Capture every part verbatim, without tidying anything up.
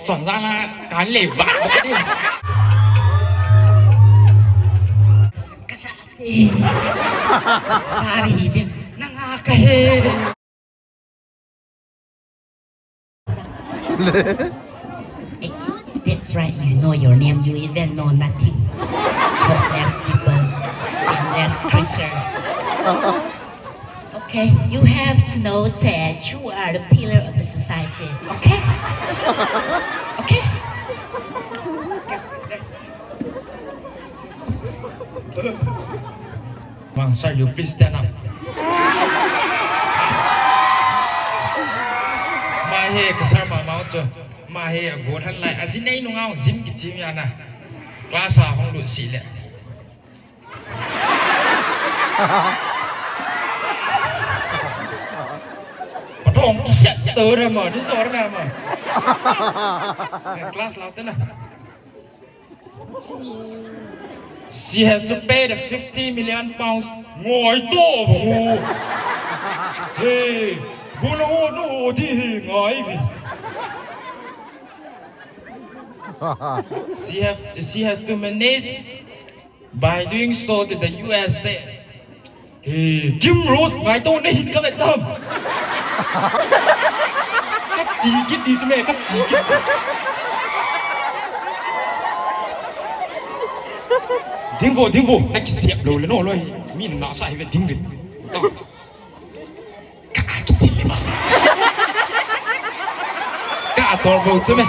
Chonjang na kan lei ba ba di. Kasa chi. Sa ri hi di. Nang a ka he. That's right, you know your name, you even know nothing. Hopeless people, shameless creature. Okay, you have to know that you are the pillar of the society. Okay? Okay? Mang, sir, you please stand up. Ma he, ka sir ma mau chu. Ma he, a got han lai. A jin nei nung au, jin ki chim ya na. Class a hong lut si le. Patong ki shat to na ma, ni sor na ma. Class lau te na. She has to pay the fifty million pounds. Ngoi to bo. Hey, guna ho no di hi ngai vin. She have, she has to manage by doing so to the U S A. Hey, Kim Rose, ngai to nei hin ka vet dam. Ka chi kit di chu me, ka chi kit. Ding vo, ding vo, na ki siap lo le no loi. Min na sa hi ve ding ve. Ka ki ti le ma. Ka tor bo chu me.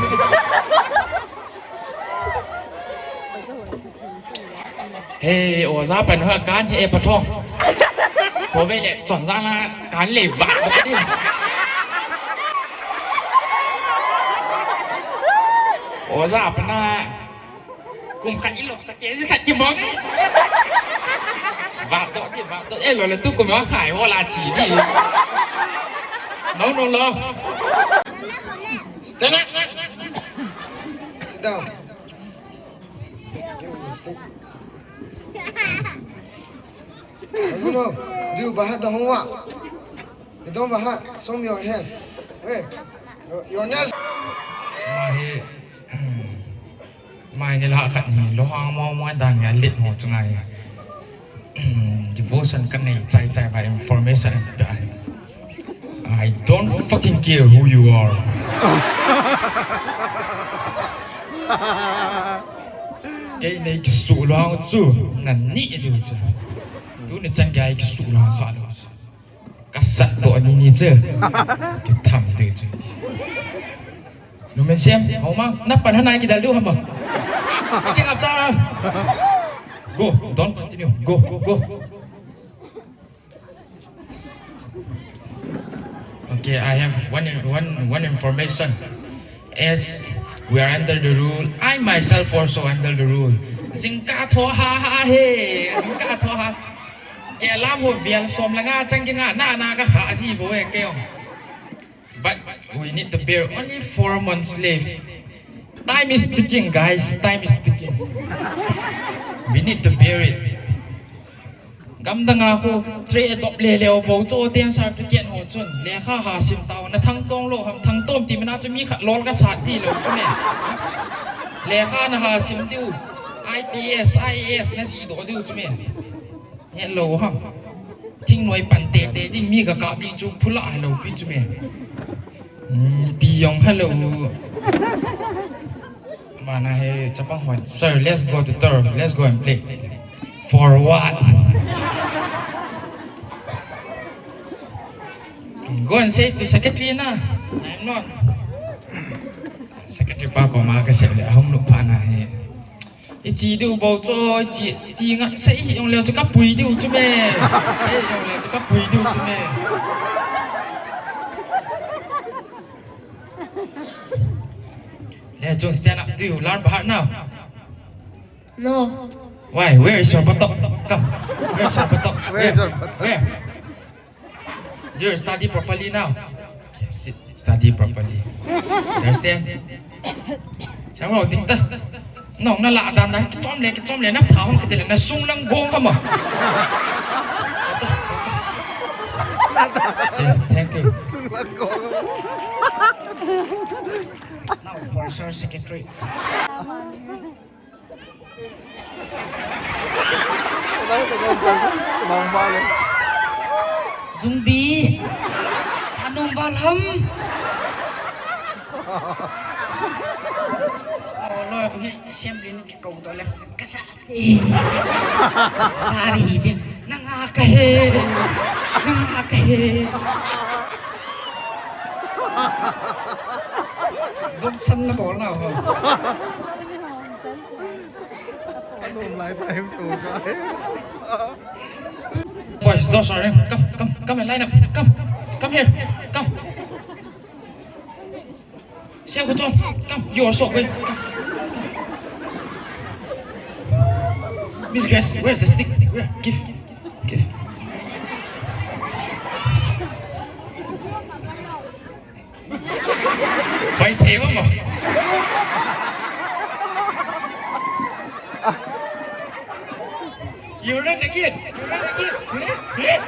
He, oja pan ha kan he Pathong. Kho ve le Chonjang na kan lei ba ba di. Oja pan na kum khat i lop ta ke ji khat ki mong e. Ba to di, ba to. E lo le tu kum wa khai ho la chi di. No, no, no. Stand up. Sit down. You know, you bahat the homework. You don't bahat. Show me your hand. Hey, your, your nest. Mai, mai ni la khat ni lo hang mo mo dan ya lit mo chungai. Devotion ka nei chai chai ba information ka. I don't fucking care who you are. Kei nei kisu lo chu na ni du chu. Tu ni chan kei kisu lo kha lo chu. Ka sat to ni ni chu. Ki tham du chu. Numen sem, homa, na pan hana ki dal du hama. Ki ngap cha. Go, don't continue. Go, go. Okay, I have one in, one one information. As we are under the rule, I myself also under the rule. Jingkah tho ha ha he, jingkah tho ha. Kei lam ho vial som le nga chang ki nga na na ka kha ji bo e kei ong. But we need to bear only four months left. Time is ticking, guys. Time is ticking. We need to bear it. Gamdang a khu trade top le le o bo cho ten certificate ho chun lekha ha sim tao na thang tong lo ham thang tom ti mana chu mi khat lol ka sat di lo chu me. Lekha na ha sim diu I P S, I A S na ji do diu chu me. Hello ham. Thingnoi pan tete ding mi ka kap di chu phula hello pi chu me. Pi jong hello. Mana he chapang hoi. Sir, let's go to turf. Let's go and play. For what? Go and say to secretary na. I'm not. Secretary pa ko ma ka se le hong nu pa na he. I chi diu bo cho, i chi, chi nga, sei hi jong leo chu ka pui diu chu me. Sei hi jong leo chu ka pui diu chu me. Lechung, stand up. Do you learn Bahar now? No. Why? Where is your buttock? Come. Where is your buttock? Where is your buttock? Where? You study properly now. Okay, sit. Study properly. Understand? Siamo, ting ta. Nong na la dan dan, kichom le, kichom le, na thao, kitele, na sung lang gong hama. Yeah, thank you. Sunglang ko. Now for sir secretary. Zumbi. Anong balham? Oh, lo, assembly ni kikau to le. Kasa. Sari hi din. Nang aka he. Nang aka he. Zom san na bol na ho. Ano lai time to ka. Boys, those are them. Come, come, come and line up. Come, come here. Come. Siang Kho Chom, come, you also go in. Come, come. Miss Grace, where's the stick? Where? Give, give. Mai thei ma ma. You run again. You run again.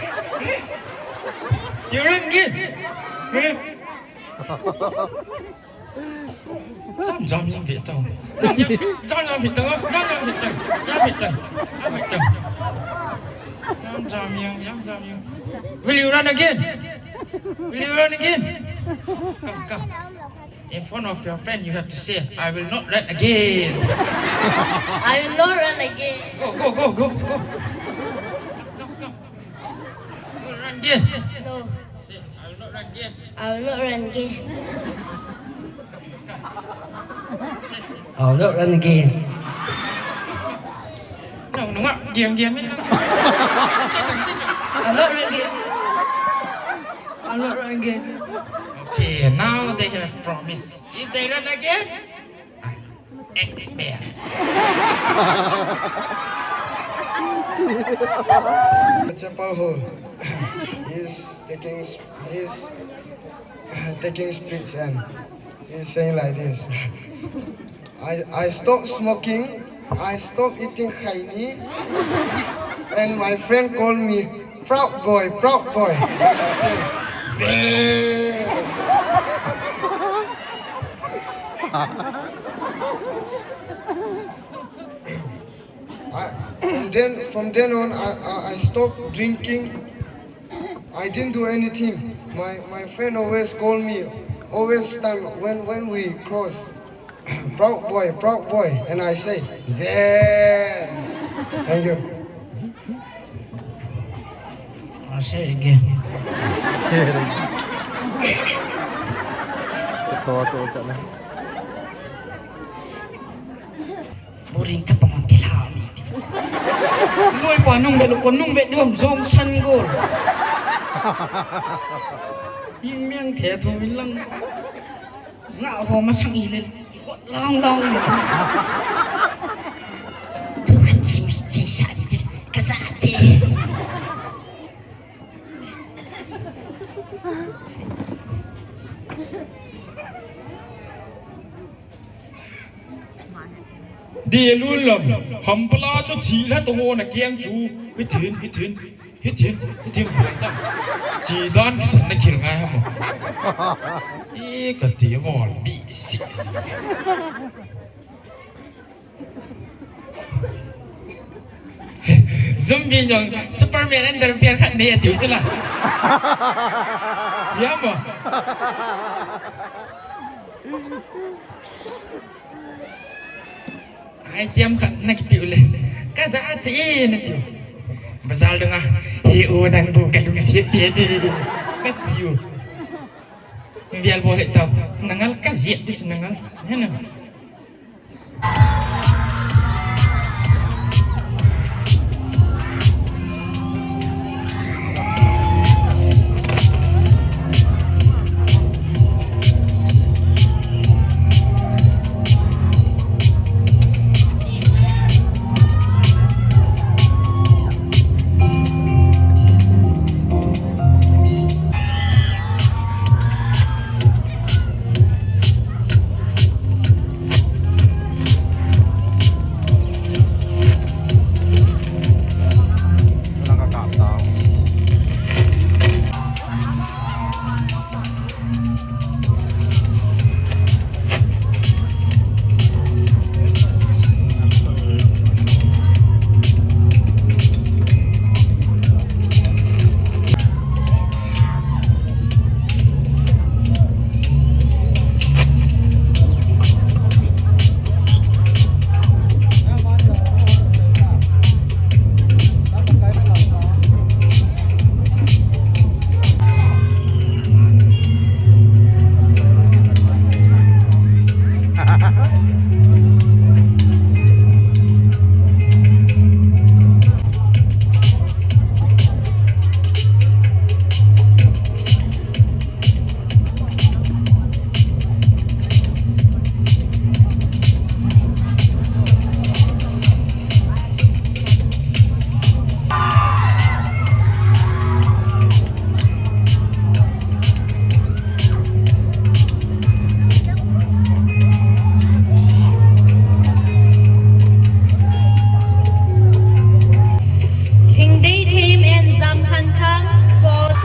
You run again. Jam jam jam ve tau. Jam jam ve tau. Jam jam ve tau. Jam ve tau. Jam ve tau. Jam jam jam jam jam. Will you run again? Will you run again? Come, come. In front of your friend, you have to say, "I will not run again." I will not run again. Go, go, go, go, go. Come, come, come. You will run again. No. Say, "I will not run again." I will not run again. I will not run again. No, no, no. Game, game, game. Sit down, sit down. I will not run again. I will not run again. Okay, now they have promise. If they run again, I expel. Chapel Hall. He's taking, he's taking speech and he's saying like this. I, I stopped smoking, I stopped eating khaini, and my friend called me, "Proud boy, proud boy." And I say, "Yes." I, from then, from then on, I, I, I stopped drinking. I didn't do anything. My, my friend always call me, always time when, when we cross, "Proud boy, proud boy." And I say, "Yes." Thank you. I say again. Boring chapa man ti la mi. Noi pa nung ve lo ko nung ve dom zom san gol. Ing miang the tho min lang. Nga ho masang i le. Kot lang lang. Tu kan si mi si sa di ka sa ti. Di lul lam, hampala chu thi la to na kiang chu, hitin, hitin, hitin, hitin buang ta. Chi dan kisan na kil ngai ha mo. I ka ti vol bi si. Zombie jong Superman underwear khat nei atiu chu la. Ya mo. Ai tiam khat na kipiu le. Ka ja a chi e na tiu. Bazar dunga hi u nang bu ka lungsiat pi ni. Na tiu. Vial bol le tau. Nangal ka jiat di nangal. Hena. Thingdeithim and Zamkhanthang sport.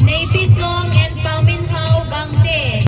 Neipi Chong and Paumin Hau Gangte.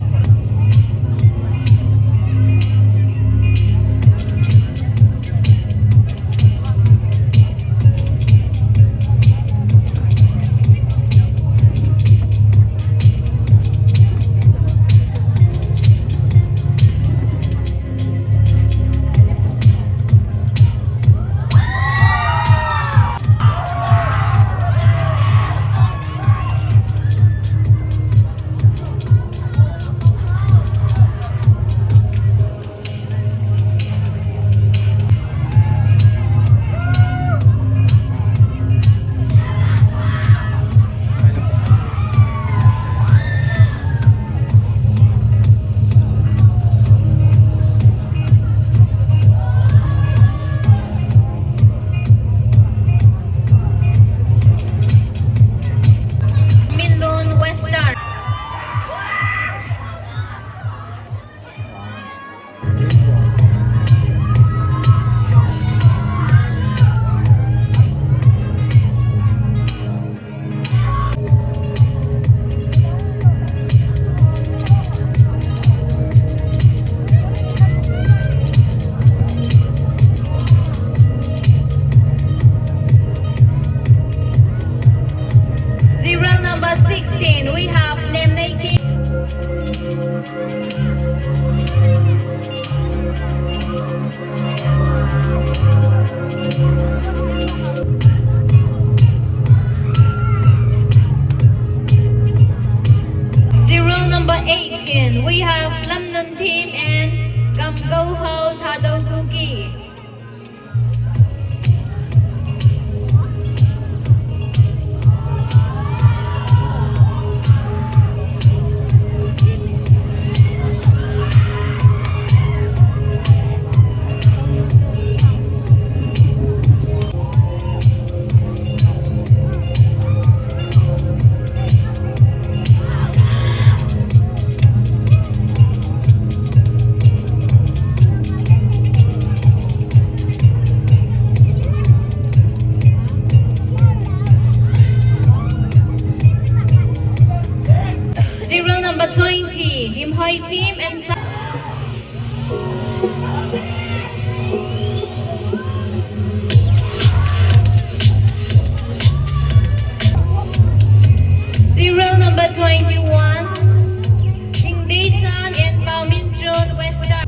Minlun Western. Serial number sixteen, we have Nemneiki. Serial number eighteen, we have Lamnun Team and Gamgo Hau Thadou Kuki. Serial number twenty, Dimhoi Team and Sa- Serial number twenty-one, Chingdei Chan and Mao Min Chun, Western.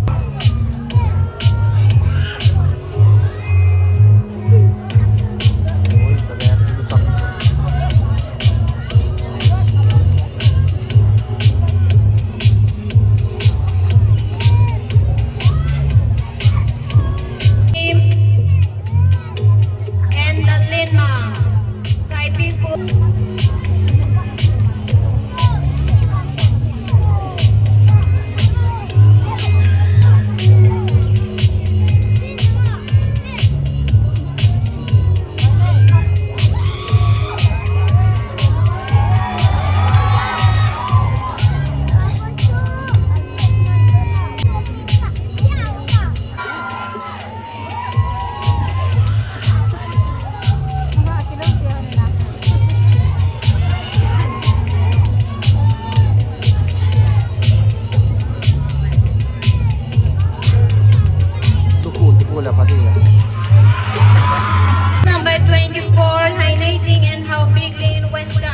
Number twenty-four, Haineiting and Haopiklin, Western.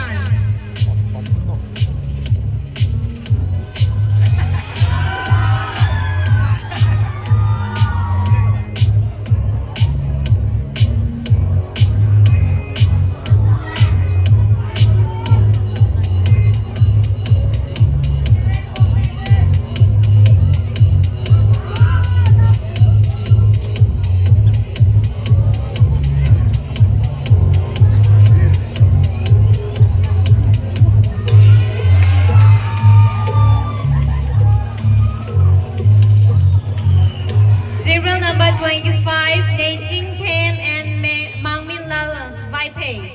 Serial number twenty-five, Neiching Them and Ma-, Mangminlal Vaiphei.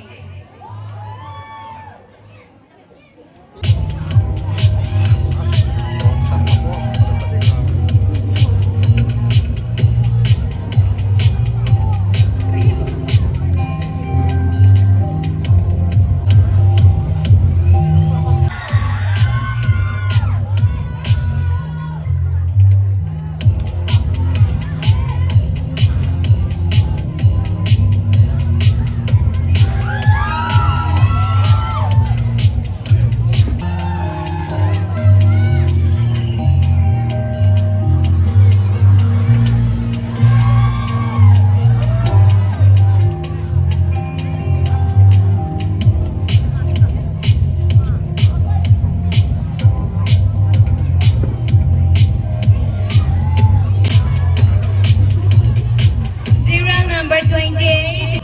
Serial number twenty-eight.